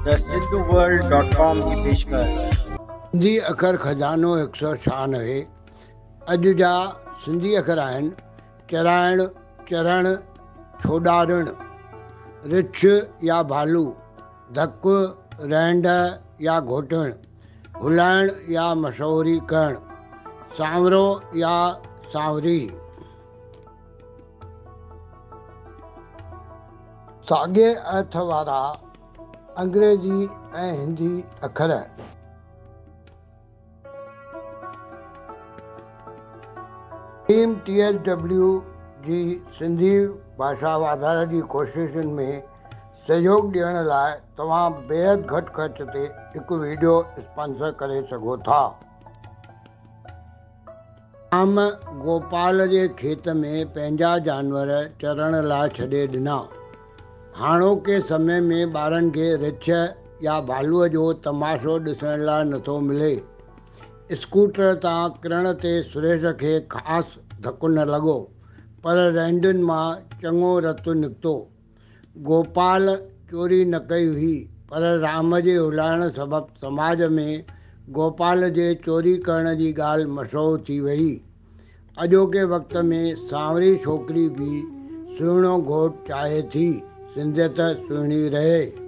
The Sindhu world dot com جي پيشڪش. سنڌي اکر خزانو 196 اڄ جا سنڌي اکر آهن، چرائڻ، چرڻ، ڇوڏارڻ، رڇ يا ڀالو، ڌڪ، رينڍ يا گهوٽڻ، هلائڻ يا مشهوري ڪرڻ، سانورو يا سانوري. ساڳئي ارٿ وارا انگريزي ۽ هندي اکر. ٽيم ٽي ايس ڊبليو جي سنڌي ڀاشا واڌاري جي ڪوششن ۾ سهيوڳ ڏيڻ لاء توهان بيحد گهٽ خرچ تي هڪ وڊيو اسپانسر ڪري سگهو ٿا. رام گوپال جي کيت ۾ پنهنجا جانور چرڻ لاء ڇڏي ڏنا. هاڻوڪي سمي ۾ ٻارن کي رڇ يا ڀالوء جو تماشو ڏسڻ لاء نٿو ملي. اسڪوٽر تان ڪرڻ تي سريش کي خاص ڌڪ نه لڳو، پر رينڊن مان چڱو رت نڪتو. گوپال چوري نه ڪئي هئي، پر رام جي هلائڻ سبب سماج ۾ گوپال جي چوري ڪرڻ جي ڳالهه مشهور ٿي ويئي. اڄوڪي وقت ۾ سانوري ڇوڪري به سهڻو گهوٽ چاهي ٿي. سنڌيت سهڻي رهي.